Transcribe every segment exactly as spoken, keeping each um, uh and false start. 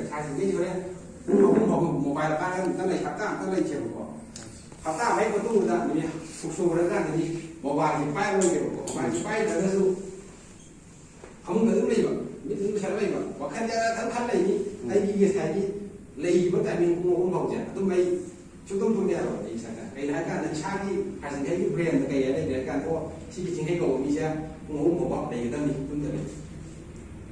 ꯁꯥꯏꯁꯤꯡꯈꯩꯁꯤ ꯍꯣꯔꯦꯟ ꯄꯨꯡ ꯑꯍꯨꯝ ꯐꯥꯎꯕ ꯃꯣꯕꯥꯏꯜ ꯄꯥꯏꯔꯒ ꯑꯝꯇ ꯂꯩ, ꯍꯞꯇꯥ ꯑꯝꯇ ꯂꯩꯁꯦꯕꯀꯣ꯫ ꯍꯞꯇꯥ ꯑꯃꯒꯤ ꯃꯇꯨꯡꯗ ꯅꯨꯃꯤꯠ ꯁꯨꯛ ꯁꯨꯔꯀꯥꯟꯗꯗꯤ ꯃꯣꯕꯥꯏꯜꯁꯤ ꯄꯥꯏꯔꯣꯏꯒꯦꯕꯀꯣ꯫ ꯃꯣꯕꯥꯏꯜꯁꯤ ꯄꯥꯏꯗ꯭ꯔꯒꯁꯨ ꯐꯃꯨꯡꯗ ꯑꯗꯨꯝ ꯂꯩꯕ, ꯃꯤꯠ ꯑꯗꯨꯝ ꯎꯏꯁꯜꯂ ꯂꯩꯕ, ꯋꯥꯈꯜꯁꯦ ꯑꯗꯨꯝ ꯈꯜ ꯂꯩꯅꯤ꯫ ꯎꯝ꯫ ꯑꯩꯒꯤ ꯉꯁꯥꯏꯒꯤ ꯂꯩꯔꯤꯕ ꯇꯥꯏꯃꯤꯡ ꯄꯨꯡ ꯑꯍꯨꯝ ꯐꯥꯎꯁꯦ ꯑꯗꯨꯝ ꯑꯩ ꯁꯨꯛꯇꯨꯝ ꯇꯨꯝꯕ ꯌꯥꯔꯣꯏ ꯑꯩ ꯏꯁꯥꯗ꯫ ꯀꯩꯅꯣ ꯍꯥꯏ ꯀꯥꯟꯗ ꯏꯁꯥꯒꯤ ꯍꯥꯏꯁꯤꯡꯈꯩꯒꯤ ꯕ꯭ꯔꯦꯟꯗ ꯀꯩ ꯍꯥꯏ ꯂꯩꯒꯦ ꯍꯥꯏ ꯀꯥꯟꯗ, ꯑꯣ, ꯁꯤꯒꯤ ꯆꯤꯡꯈꯩ ꯀꯧꯕ ꯃꯤꯁꯦ ꯄꯨꯡ ꯑꯍꯨꯝ ꯐꯥꯎꯕ ꯂꯩꯒꯗꯕꯅꯤ ꯇꯨꯝꯗꯕꯤ꯫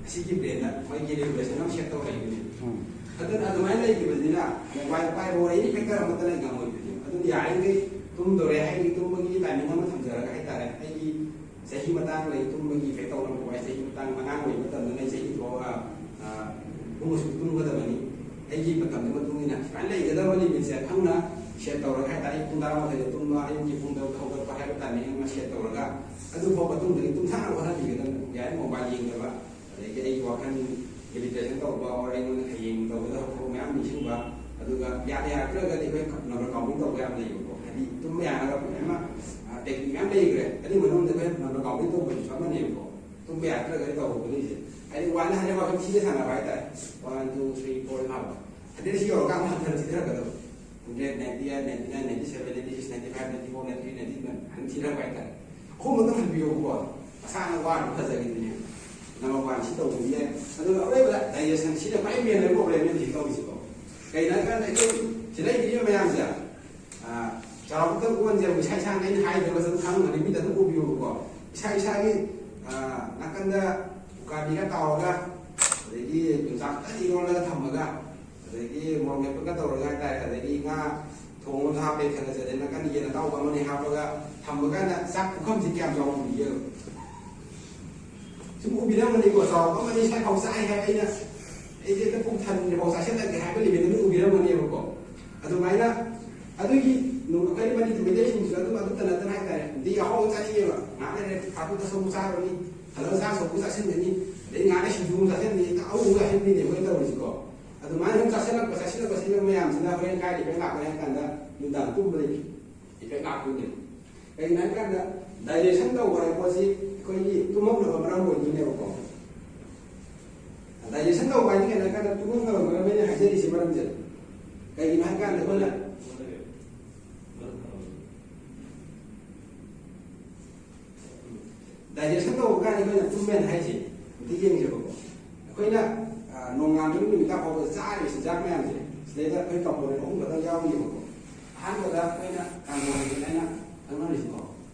ꯑꯁꯤꯒꯤ ꯕ꯭ꯔꯦꯟꯗ ꯃꯣꯏꯒꯤ ꯔꯤꯒꯨꯂꯦꯁꯟ ꯑꯃ ꯁꯦꯠ ꯇꯧꯔ ꯂꯩꯕꯅꯦ꯫ ꯎꯝ꯫ ꯑꯗꯨꯅ ꯑꯗꯨꯃꯥꯏꯅ ꯂꯩꯈꯤꯕꯅꯤꯅ ꯃꯣꯕꯥꯏꯜ ꯄꯥꯏꯕ ꯑꯣꯏꯔꯦ, ꯑꯦꯅꯤ ꯐꯦꯛꯇꯔ ꯑꯃꯠꯇ ꯂꯩ ꯉꯝꯃꯣꯏꯗꯣꯏꯅꯦ꯫ ꯑꯗꯨꯅ ꯌꯥꯔꯤꯈꯩ ꯇꯨꯝꯗꯣꯔꯦ ꯍꯥꯏꯗꯤ ꯇꯨꯝꯕꯒꯤ ꯇꯥꯏꯃꯤꯡ ꯑꯃ ꯊꯝꯖꯔꯒ ꯍꯥꯏꯇꯥꯔꯦ, ꯑꯩꯒꯤ ꯆꯍꯤ ꯃꯇꯥꯡ ꯂꯩ, ꯇꯨꯝꯕꯒꯤ ꯏꯐꯦꯛ ꯇꯧꯔꯝꯕ ꯋꯥꯏ꯫ ꯆꯍꯤ ꯃꯇꯥꯡ, ꯑꯉꯥꯡ ꯑꯣꯏꯕ ꯃꯇꯝꯗꯅ ꯑꯩ ꯆꯍꯤ ꯊꯣꯛꯑꯒ, ꯑ, ꯄꯨꯡ ꯑꯁꯨꯛ ꯇꯨꯝꯒꯗꯕꯅꯤ, ꯑꯩꯒꯤ ꯃꯇꯝꯗꯨꯒꯤ ꯃꯇꯨꯡ ꯏꯟꯅ ꯁꯨꯃꯥꯏꯅ ꯂꯩꯒꯗꯕ ꯂꯤꯃꯤꯠꯁꯦ ꯈꯪꯅ ꯁꯦꯠ ꯇꯧꯔꯒ ꯍꯥꯏꯇꯥꯔꯦ, ꯑꯩ ꯄꯨꯡ ꯇꯔꯥꯃꯥꯊꯣꯏꯗ ꯇꯨꯝꯕ, ꯑꯌꯨꯛꯀꯤ ꯄꯨꯡ ꯇꯔꯨꯛꯇ ꯍꯧꯒꯠꯄ ꯍꯥꯏꯕ ꯇꯥꯏꯃꯤꯡ ꯑꯃ ꯁꯦꯠ ꯇꯧꯔꯒ ꯑꯗꯨꯐꯥꯎ ꯃꯇꯨꯡꯗꯒꯤ ꯇꯨꯝꯊꯅꯕ ꯍꯣꯠꯅꯕꯤꯒꯗꯕꯅꯤ꯫ ꯌꯥꯔꯤ ꯃꯣꯕꯥꯏꯜ ꯌꯦꯡꯗꯕ, ꯑꯗꯒꯤ ꯑꯩꯒꯤ ꯋꯥꯈꯜ ꯃꯦꯗꯤꯇꯦꯁꯟ ꯇꯧꯕ, or ꯑꯩꯉꯣꯟꯗ ꯍꯌꯦꯡ ꯇꯧꯒꯗꯕ ꯊꯕꯛ ꯃꯌꯥꯝ ꯅꯤꯡꯁꯤꯡꯕ, ꯑꯗꯨꯒ ꯌꯥꯗ ꯌꯥꯔꯛꯇ꯭ꯔꯒꯗꯤ ꯑꯩꯈꯣꯏ ꯅꯝꯕꯔ ꯀꯥꯎꯟꯇꯤꯡ ꯇꯧꯕ ꯌꯥꯝ ꯂꯩꯌꯦꯕꯀꯣ꯫ ꯍꯥꯏꯗꯤ ꯇꯨꯝꯕ ꯌꯥꯅꯕ ꯃꯌꯥꯝ ꯑꯃ, ꯑ, ꯇꯦꯛꯅꯤꯛ ꯃꯌꯥꯝ ꯂꯩꯈ꯭ꯔꯦ꯫ ꯑꯗꯨꯒꯤ ꯃꯅꯨꯡꯗ ꯑꯩꯈꯣꯏ ꯅꯝꯕꯔ ꯀꯥꯎꯟꯇꯤꯡ ꯇꯧꯕꯁꯤꯁꯨ ꯑꯃꯅꯦꯕꯀꯣ꯫ ꯇꯨꯝꯕ ꯌꯥꯔꯛꯇ꯭ꯔꯒꯗꯤ ꯇꯧꯍꯧꯒꯗꯣꯏꯁꯦ꯫ ꯍꯥꯏꯗꯤ ꯋꯥꯟꯗ ꯍꯟꯗ꯭ꯔꯦꯗ ꯐꯥꯎ ꯊꯤꯗ ꯁꯥꯟꯅꯕ ꯍꯥꯏꯇꯥꯔꯦ꯫ ꯋꯥꯟ, ꯇꯨ, ꯊ꯭ꯔꯤ, ꯐꯣꯔ ꯍꯥꯏꯕ꯫ ꯍꯟꯗ꯭ꯔꯦꯗ ꯁꯤ ꯌꯧꯔꯀꯥꯟꯗ ꯍꯟꯊꯅ ꯊꯤꯊꯔꯛꯀꯗꯕ꯫ Hundred, ninety eight, ninety nine, ninety seven, ninety six, ninety five, ninety four, ninety three, ninety two ꯍꯥꯏꯅ ꯊꯤꯊꯔꯛꯄ ꯍꯥꯏꯇꯥꯔꯦ꯫ ꯑꯍꯨꯝ ꯑꯗꯨꯝ ꯍꯟꯕꯤꯌꯣꯕꯀꯣ꯫ ꯃꯁꯥꯅ ꯋꯥꯅ ꯐꯖꯈꯤꯗꯣꯏꯅꯦ꯫ ꯅꯝꯕꯔ ꯋꯥꯟ ꯁꯤ ꯇꯧꯕꯗꯤ ꯌꯥꯏ꯫ ꯑꯗꯨꯒ ꯑꯔꯣꯏꯕꯗ ꯗꯥꯏꯖꯦꯁꯟ, ꯁꯤꯅ ꯈ꯭ꯋꯥꯏ ꯃꯦꯟ ꯑꯣꯏꯕ ꯄ꯭ꯔꯣꯕ꯭ꯂꯦꯝꯅꯤ ꯍꯧꯖꯤꯛ ꯇꯧꯔꯤꯁꯤꯀꯣ꯫ ꯀꯩꯅꯣ ꯍꯥꯏꯀꯥꯟꯗ ꯑꯩꯈꯣꯏ ꯁꯤꯗ ꯂꯩꯕꯤꯔꯤꯕ ꯃꯌꯥꯝꯁꯦ, ꯑ, ꯆꯥꯎꯔꯥꯛꯄꯗ ꯑꯣꯟꯁꯦ ꯏꯁꯥ ꯏꯁꯥꯅ ꯑꯩꯅ ꯍꯥꯏꯗ꯭ꯔꯒꯁꯨ ꯑꯗꯨꯝ ꯈꯪꯉꯝꯒꯅꯤ, ꯃꯤꯠꯇ ꯑꯗꯨꯝ ꯎꯕꯤꯌꯣꯕꯀꯣ꯫ ꯏꯁꯥ ꯏꯁꯥꯒꯤ, ꯑ, ꯅꯥꯀꯟꯗ ꯎꯀꯥꯕꯤꯒ ꯇꯥꯎꯔꯒ, ꯑꯗꯒꯤ ꯌꯣꯡꯆꯥꯛ ꯐꯖꯅ ꯏꯔꯣꯜꯂꯒ ꯊꯝꯃꯒ, ꯑꯗꯒꯤ ꯃꯣꯔꯣꯛ ꯃꯦꯠꯄꯒ ꯇꯧꯔꯒ ꯍꯥꯏꯇꯥꯔꯦ, ꯑꯗꯒꯤ ꯉꯥ ꯊꯣꯡ ꯑꯃ ꯍꯥꯞꯄꯦ ꯈꯜꯂꯁꯦ, ꯑꯗꯩ ꯅꯥꯀꯟꯗ ꯌꯦꯟ ꯑꯇꯥꯎꯕ ꯑꯃꯅꯤ ꯍꯥꯞꯄꯒ ꯊꯝꯕ ꯀꯥꯟꯗ ꯆꯥꯛ ꯄꯨꯈꯝꯁꯤ ꯀꯌꯥꯝ ꯆꯥꯎꯅ ꯎꯕꯤꯒꯦꯕ? ꯁꯨꯝ ꯎꯕꯤꯔꯝꯒꯅꯤꯀꯣ, ꯆꯥꯎꯔꯥꯛꯄ ꯑꯃꯅꯤ ꯁ꯭ꯋꯥꯏꯐꯥꯎ ꯆꯥꯏ ꯍꯥꯏꯕ ꯑꯩꯅ, ꯑꯩꯁꯦ ꯍꯦꯛꯇ ꯄꯨꯛ ꯊꯟꯗ꯭ꯔꯤꯐꯥꯎ ꯆꯥꯁꯤꯜꯂꯛꯀꯦ ꯍꯥꯏꯕ ꯂꯦꯕꯦꯜꯗ ꯑꯗꯨꯝ ꯎꯕꯤꯔꯝꯒꯅꯦꯕꯀꯣ꯫ ꯑꯗꯨꯃꯥꯏꯅ ꯑꯗꯨꯒꯤ ꯅꯨ-, ꯑꯩꯈꯣꯏ ꯃꯅꯤꯄꯨꯔ ꯃꯩꯇꯩꯁꯤꯡꯁꯨ ꯑꯗꯨꯝ ꯑꯗꯨꯇ ꯅꯠꯇꯅ ꯍꯥꯏꯇꯥꯔꯦ, ꯑꯗꯒꯤ ꯑꯍꯥꯎꯕ ꯆꯥꯅꯤꯡꯉꯦꯕ, ꯉꯥꯏꯍꯥꯛ ꯂꯩꯔꯦ ꯐꯥꯁ ꯐꯨꯗ ꯑꯆꯧꯕ ꯆꯥꯔꯨꯔꯅꯤ, ꯍꯜꯂꯛꯑꯒ ꯆꯥꯛ ꯑꯆꯧꯕ ꯆꯥꯁꯤꯟꯒꯅꯤ, ꯑꯗꯩ ꯉꯥꯏꯍꯥꯛ ꯂꯩꯔ ꯁꯤꯡꯖꯨ ꯑꯃꯨꯛ ꯆꯥꯁꯤꯟꯒꯅꯤ, ꯍꯦꯛꯇ ꯑꯍꯥꯎꯕ ꯆꯥꯁꯤꯟꯕꯤꯅꯦ ꯑꯩꯈꯣꯏꯅ ꯇꯧꯔꯤꯁꯤꯀꯣ꯫ ꯑꯗꯨꯃꯥꯏꯅ ꯁꯨꯝ ꯆꯥꯁꯤꯜꯂꯛꯄ, ꯆꯥꯁꯤꯜꯂꯛꯄꯁꯤꯅ ꯃꯌꯥꯝꯁꯤꯅ ꯍꯣꯔꯦꯟ ꯀꯥꯏꯗ ꯏꯐꯦꯛ ꯂꯥꯛꯀꯅꯤ ꯍꯥꯏ ꯀꯥꯟꯗ ꯅꯨꯡꯗꯥꯡ ꯇꯨꯝꯕꯗ ꯏꯐꯦꯛ ꯂꯥꯛꯇꯣꯏꯅꯦꯕ꯫ ꯀꯩꯒꯤꯅꯣ ꯍꯥꯏ ꯀꯥꯟꯗ ꯗꯥꯏꯖꯦꯁꯟ ꯇꯧꯕ ꯍꯥꯏꯕ ꯄꯣꯠꯁꯤ ꯑꯩꯈꯣꯏꯒꯤ ꯇꯨꯝꯃꯛꯅꯕ ꯃꯔꯝ ꯑꯣꯏꯗꯣꯏꯅꯦꯕꯀꯣ꯫ ꯗꯥꯏꯖꯦꯁꯟ ꯇꯧꯕ ꯍꯥꯏꯗꯤ ꯀꯩꯅꯣ ꯍꯥꯏꯔꯀꯥꯟꯗ ꯇꯨꯝꯐꯝ ꯇꯧꯔꯝꯕꯅ ꯑꯩꯅ ꯍꯥꯏꯖꯔꯤꯁꯦ ꯃꯔꯝꯁꯦ ꯀꯩꯒꯤꯅꯣ ꯍꯥꯏ ꯀꯥꯟꯗ ꯑꯩꯈꯣꯏꯅ ꯗꯥꯏꯖꯦꯁꯟ ꯇꯧꯕ ꯀꯥꯟꯗ ꯑꯩꯈꯣꯏꯅ ꯇꯨꯝꯃꯦꯅ ꯍꯥꯏꯁꯦ ꯑꯝꯇ ꯌꯦꯡꯁꯦꯕꯀꯣ꯫ ꯑꯩꯈꯣꯏꯅ ꯅꯣꯡꯉꯥꯟꯕꯒꯤ ꯅꯨꯃꯤꯠ ꯇꯥ ꯐꯥꯎꯕꯗ ꯆꯥꯔꯤꯕ ꯆꯤꯟꯖꯥꯛ ꯃꯌꯥꯝꯁꯦ ꯁꯤꯗꯩꯗ ꯑꯩꯈꯣꯏ ꯀꯝꯄꯣꯅꯦꯟ ꯑꯍꯨꯝ ꯈꯛꯇꯪ ꯌꯥꯎꯔꯤꯕꯀꯣ꯫ ꯑꯍꯥꯟꯕꯗ ꯑꯩꯈꯣꯏꯅ ꯀꯥꯔꯕꯣꯍꯥꯏꯗ꯭ꯔꯦꯠ ꯍꯥꯏꯅ ꯈꯪꯅꯔꯤꯁꯤꯀꯣ꯫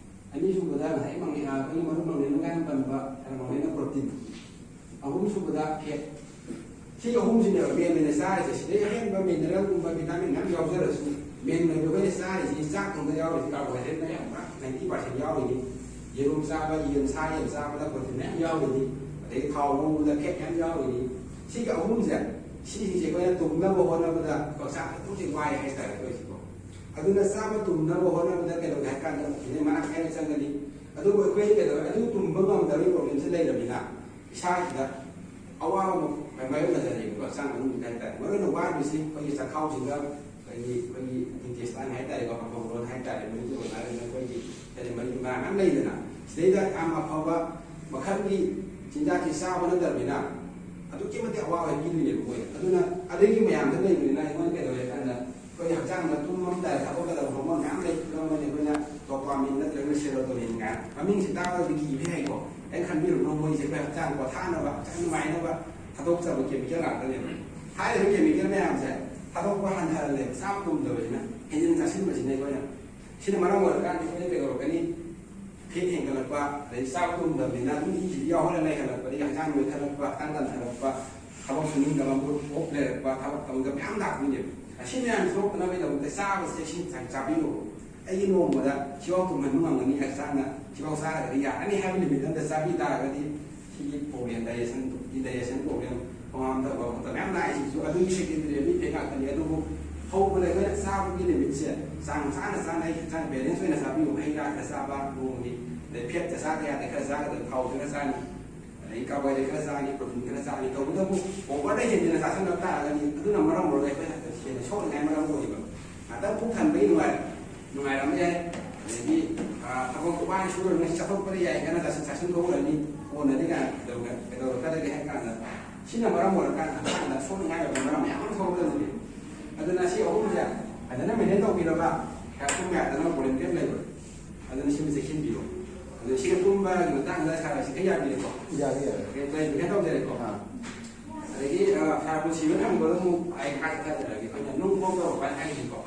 ꯑꯅꯤꯁꯨꯕꯗ ꯉꯁꯥꯏ ꯃꯪ ꯑꯩꯈꯣꯏꯒꯤ ꯃꯔꯨꯞ ꯃꯪꯂꯦꯝꯅ ꯀꯥꯏꯅ ꯄꯟꯕ ꯀꯩꯅꯣ ꯃꯪꯂꯦꯝꯅ ꯄ꯭ꯔꯣꯇꯤꯟ꯫ ꯑꯍꯨꯝꯁꯨꯕꯗ ꯐꯦꯠ꯫ ꯁꯤ ꯑꯍꯨꯝꯁꯤꯅꯦꯕ ꯃꯦꯟ ꯑꯣꯏꯅ ꯆꯥꯔꯤꯁꯦ꯫ ꯁꯤꯗꯩ ꯑꯍꯦꯟꯕ ꯃꯤꯅꯔꯦꯜꯒꯨꯝꯕ ꯚꯤꯇꯥꯃꯤꯟ ꯃꯌꯥꯝ ꯌꯥꯎꯖꯔꯁꯨ ꯃꯦꯟ ꯑꯣꯏꯅ ꯑꯩꯈꯣꯏꯅ ꯆꯥꯔꯤꯁꯤ ꯆꯥꯛ ꯊꯣꯡꯕꯗ ꯌꯥꯎꯔꯤꯁꯤ ꯀꯥꯔꯕꯣꯍꯥꯏꯗ꯭ꯔꯦꯠꯅ ꯑꯌꯥꯝꯕ ꯅꯥꯏꯟꯇꯤ ꯄꯥꯔꯁꯦꯟ ꯌꯥꯎꯔꯤꯅꯤ꯫ ꯌꯦꯔꯨꯝ ꯆꯥꯕ, ꯌꯦꯟ ꯁꯥ ꯌꯦꯟ ꯆꯥꯕꯗ ꯄ꯭ꯔꯣꯇꯤꯟ ꯃꯌꯥꯝ ꯌꯥꯎꯔꯤꯅꯤ꯫ ꯑꯗꯩ ꯊꯥꯎ ꯉꯧꯕꯗ ꯐꯦꯠ ꯃꯌꯥꯝ ꯌꯥꯎꯔꯤꯅꯤ꯫ ꯁꯤꯒꯤ ꯑꯍꯨꯝꯁꯦ ꯁꯤꯁꯤꯡꯁꯦ ꯑꯩꯈꯣꯏꯅ ꯇꯨꯝꯅꯕ ꯍꯣꯠꯅꯕꯗ ꯍꯛꯆꯥꯡ ꯑꯗꯨꯛꯀꯤ ꯋꯥꯏ ꯍꯥꯏꯇꯥꯔꯦ ꯑꯩꯈꯣꯏꯁꯤꯀꯣ꯫ ꯑꯗꯨꯅ ꯆꯥꯕ ꯇꯨꯝꯅꯕ ꯍꯣꯠꯅꯕꯗ ꯀꯩꯗꯧꯒꯦ ꯍꯥꯏ ꯀꯥꯟꯗ ꯃꯁꯤꯗꯩ ꯃꯔꯥꯡ ꯀꯥꯏꯅ ꯆꯪꯒꯅꯤ꯫ ꯑꯗꯨꯕꯨ ꯑꯩꯈꯣꯏ ꯀꯩꯗꯧꯔꯦ ꯑꯗꯨ ꯇꯨꯝꯕ ꯉꯝꯗꯕꯒꯤ ꯄ꯭ꯔꯣꯕ꯭ꯂꯦꯝꯁꯦ ꯂꯩꯔꯕꯅꯤꯅ ꯏꯁꯥꯁꯤꯗ ꯑꯋꯥꯕ ꯑꯃ ꯃꯥꯌꯣꯛꯅꯖꯔꯦꯕꯀꯣ꯫ ꯍꯛꯆꯥꯡ ꯃꯅꯨꯡꯗ ꯍꯥꯏꯇꯥꯔꯦ ꯃꯔꯨ ꯑꯣꯏꯅ ꯋꯥꯔꯤꯕꯁꯤ ꯑꯩꯈꯣꯏꯒꯤ ꯆꯥꯛꯈꯥꯎꯁꯤꯗ ꯑꯩꯈꯣꯏꯒꯤ ꯑꯩꯈꯣꯏꯒꯤ ꯏꯟꯇꯦꯁꯇꯥꯏꯟ ꯍꯥꯏꯇꯥꯔꯦꯀꯣ꯫ ꯃꯐꯝ ꯃꯔꯣꯟ ꯍꯥꯏꯇꯥꯔꯦ ꯃꯅꯤꯄꯨꯔ ꯑꯣꯏꯅ ꯍꯥꯏꯔꯒꯅ ꯑꯩꯈꯣꯏꯒꯤ ꯀꯔꯤ ꯃꯔꯤ ꯃꯔꯥꯡ ꯃꯌꯥꯝ ꯂꯩꯗꯅ ꯁꯤꯗꯩꯗ ꯌꯥꯝ ꯑꯐꯕ ꯃꯈꯜꯒꯤ ꯆꯤꯟꯖꯥꯛꯁꯤ ꯆꯥꯕ ꯅꯠꯇꯕꯅꯤꯅ ꯑꯗꯨꯛꯀꯤ ꯃꯇꯤꯛ ꯑꯋꯥꯕ ꯄꯤꯗꯣꯏꯅꯦꯕ ꯃꯣꯏꯗ꯫ ꯑꯗꯨꯅ ꯑꯗꯨꯒꯤ ꯃꯌꯥꯝꯗ ꯂꯩꯕꯅꯤꯅ ꯑꯩꯉꯣꯟꯗ ꯀꯩꯗꯧꯔꯦ ꯍꯥꯏ ꯀꯥꯟꯗ ꯑꯩꯈꯣꯏꯒꯤ ꯍꯛꯆꯥꯡꯗ ꯇꯨꯝꯃꯝꯗꯥꯏꯗ ꯊꯥꯗꯣꯛꯀꯗꯕ ꯍꯣꯔꯃꯣꯟ ꯃꯌꯥꯝ ꯂꯩ꯫ ꯈꯨꯗꯝ ꯑꯣꯏꯅ ꯑꯩꯈꯣꯏꯅ ꯗꯣꯄꯥꯃꯤꯟ ꯅꯠꯇ꯭ꯔꯒꯅ ꯁꯦꯔꯣꯇꯣꯅꯤꯟ ꯀꯥꯏꯅ ꯃꯃꯤꯡꯁꯤ ꯇꯥꯕꯗꯗꯤ ꯀꯤꯕ ꯌꯥꯏꯀꯣ꯫ ꯑꯩꯅ ꯈꯟꯕꯤꯔꯨꯕꯅꯣ ꯃꯣꯏꯁꯦ ꯑꯩꯈꯣꯏ ꯍꯛꯆꯥꯡ ꯄꯣꯊꯥꯅꯕ ꯍꯛꯆꯥꯡ ꯅꯨꯡꯉꯥꯏꯅꯕ ꯊꯥꯗꯣꯛꯆꯕ ꯀꯦꯃꯤꯀꯦꯜ ꯉꯥꯛꯇꯅꯦꯕ꯫ ꯍꯥꯏꯔꯤꯕ ꯀꯦꯃꯤꯀꯦꯜ ꯃꯌꯥꯝꯁꯦ ꯊꯥꯗꯣꯛꯄ ꯍꯟꯊꯍꯜꯂꯦꯕ ꯆꯥꯕ ꯇꯨꯝꯗꯕꯁꯤꯅ꯫ ꯍꯦꯟꯖꯤꯟ ꯆꯥꯁꯤꯟꯕꯁꯤꯅ ꯑꯩꯈꯣꯏꯅ ꯁꯤꯅ ꯃꯔꯝ ꯑꯣꯏꯔꯀꯥꯟꯗ ꯑꯩꯈꯣꯏꯅ ꯀꯩꯗꯧꯔꯛꯀꯅꯤ? ꯐꯦꯠ ꯍꯦꯟꯒꯠꯂꯛꯄ, ꯑꯗꯩ ꯆꯥꯕ ꯇꯨꯝꯗꯕꯅꯤꯅ ꯑꯗꯨꯝ ꯏꯁꯤꯗꯤ ꯌꯥꯎꯍꯜꯂ ꯂꯩꯍꯜꯂꯛꯄꯗꯒꯤ ꯍꯛꯆꯥꯡ ꯅꯣꯏꯈꯠꯂꯛꯄ, ꯍꯛꯆꯥꯡ ꯇꯟꯊꯔꯛꯄ, ꯊꯕꯛ ꯁꯨꯅꯤꯡꯗꯕ, ꯃꯨꯠ ꯑꯣꯞ ꯂꯩꯔꯛꯄ, ꯊꯕꯛ ꯇꯧꯅꯤꯡꯗꯕ ꯃꯌꯥꯝ ꯂꯥꯛꯇꯣꯏꯅꯦꯕ꯫ ꯑꯁꯤ ꯃꯌꯥꯝ ꯊꯣꯛꯇꯅꯕꯒꯤꯗꯃꯛꯇ ꯆꯥꯕꯁꯦ ꯆꯦꯛꯁꯤꯟ ꯆꯥꯕꯤꯌꯨ꯫ ꯑꯩꯒꯤ ꯅꯣꯡꯃꯗ ꯁꯤꯐꯥꯎ ꯇꯨꯝꯍꯟꯕ ꯉꯝꯒꯅꯤ, ꯍꯛꯆꯥꯡꯅ ꯁꯤꯐꯥꯎ ꯆꯥꯔꯒꯗꯤ ꯌꯥꯔꯅꯤ ꯍꯥꯏꯕ ꯂꯤꯃꯤꯠ ꯑꯃꯗ ꯆꯥꯕꯤ ꯇꯥꯔꯒꯗꯤ ꯁꯤꯒꯤ ꯄ꯭ꯔꯣꯕ꯭ꯂꯦꯝ, ꯗꯥꯏꯖꯦꯁꯟ, ꯏꯟꯗꯥꯏꯖꯦꯁꯟ ꯄ꯭ꯔꯣꯕ꯭ꯂꯦꯝ, ꯈꯣꯡ ꯍꯥꯝꯊꯕ ꯈꯣꯠꯇꯕ ꯃꯌꯥꯝ ꯂꯥꯛꯏꯁꯤꯁꯨ ꯑꯗꯨꯒꯤ ꯁꯦꯀꯦꯟꯗꯔꯤ ꯏꯐꯦꯛ ꯉꯥꯛꯇꯅꯤ꯫ ꯑꯗꯨꯕꯨ ꯍꯧꯕꯗ ꯑꯩꯈꯣꯏꯅ ꯆꯥꯕꯒꯤ ꯂꯤꯃꯤꯠꯁꯦ ꯆꯥꯡ ꯆꯥꯅ ꯆꯥꯅ ꯑꯩ ꯍꯛꯆꯥꯡ ꯕꯦꯂꯦꯟꯁ ꯑꯣꯏꯅ ꯆꯥꯕꯤꯌꯨ꯫ ꯍꯩ ꯔꯥ ꯈꯔ ꯆꯥꯕ ꯅꯣꯡꯃꯒꯤ, ꯑꯗꯩ ꯐꯦꯠꯇ ꯆꯥꯗ ꯌꯥꯗꯦ ꯈꯔ ꯆꯥꯒꯗꯕ ꯊꯥꯎꯁꯨ ꯈꯔ ꯆꯥꯅꯤ, ꯑꯗꯩ ꯀꯥꯔꯕꯣꯍꯥꯏꯗ꯭ꯔꯦꯠ ꯈꯔ ꯆꯥꯅꯤ, ꯄ꯭ꯔꯣꯇꯤꯟ ꯈꯔ ꯆꯥꯅꯤ꯫ ꯇꯧꯕꯇꯕꯨ ꯑꯣꯚꯔꯗ ꯍꯦꯟꯖꯤꯟꯅ ꯆꯥꯁꯤꯟꯕ ꯇꯥꯔꯒꯗꯤ ꯑꯗꯨꯅ ꯃꯔꯝ ꯑꯣꯏꯔꯒ ꯑꯩꯈꯣꯏ ꯍꯦꯟꯅ ꯁꯣꯛꯅꯤꯡꯉꯥꯏ ꯃꯔꯝ ꯑꯣꯏꯌꯦꯕ꯫ ꯉꯥꯛꯇꯪ ꯄꯨꯛ ꯊꯟꯕꯒꯤ ꯅꯨꯡꯉꯥꯏ ꯅꯨꯡꯉꯥꯏꯔꯝꯕ ꯌꯥꯏ꯫ ꯑꯗꯒꯤ ꯊꯕꯛ ꯋꯥꯅ ꯁꯨꯔꯒ ꯆꯠꯊꯣꯛꯄꯗ ꯌꯥꯏ ꯀꯥꯏꯅ ꯆꯥꯁꯤꯟ ꯆꯥꯁꯤꯟ ꯊꯣꯛꯎꯔꯅꯤ꯫ ꯀꯣꯟꯅꯗꯤ ꯀꯩꯗꯧꯔꯛꯀꯗꯒꯦ ꯍꯥꯏ ꯀꯥꯟꯗ ꯁꯤꯅ ꯃꯔꯝ ꯑꯣꯏꯔꯀꯥꯟꯗ ꯍꯛꯆꯥꯡꯗ ꯁꯣꯛꯅꯤꯡꯉꯥꯏ ꯑꯣꯏꯕ ꯃꯔꯝ ꯃꯌꯥꯝ ꯑꯃ ꯊꯣꯛꯂꯛꯀꯗꯣꯏꯅꯤ꯫ ꯑꯗꯨꯅ ꯁꯤ ꯑꯍꯨꯝꯁꯦ ꯐꯖꯅ ꯃꯦꯟꯇꯦꯟ ꯇꯧꯕꯤꯔꯕ ꯍꯦꯜꯊ ꯀꯌꯥꯗꯅ ꯄ꯭ꯔꯣꯕ꯭ꯂꯦꯝ ꯀꯔꯤꯝ ꯂꯩꯔꯣꯏ꯫ ꯑꯗꯨꯅ ꯁꯤꯃ ꯆꯦꯛꯁꯤꯟꯕꯤꯔꯣ꯫ ꯑꯗꯨ ꯁꯤꯅ ꯇꯨꯝꯕꯒꯤ ꯃꯇꯥꯡꯗ ꯁꯥꯔ ꯁꯤ ꯈꯔ ꯌꯥꯕꯤꯔꯦꯀꯣ꯫ ꯌꯥꯔꯦ, ꯌꯥꯔꯦ꯫ ꯀꯩ ꯀꯩ ꯀꯩꯅꯣ ꯇꯧꯖꯔꯦꯀꯣ꯫ ꯑꯥ꯫ ꯑꯗꯒꯤ ꯑ, ꯁꯥꯔ ꯄꯨꯟꯁꯤꯕ ꯊꯝꯕꯗ ꯑꯃꯨꯛ ꯑꯩ ꯍꯥꯏ ꯊꯥꯖꯔꯛꯑꯒꯦ, ꯑꯩꯈꯣꯏꯅ ꯅꯨꯡ ꯈꯣꯡ ꯇꯧꯔꯛꯄ ꯍꯥꯏꯅ ꯍꯥꯏꯔꯤꯁꯤꯀꯣ꯫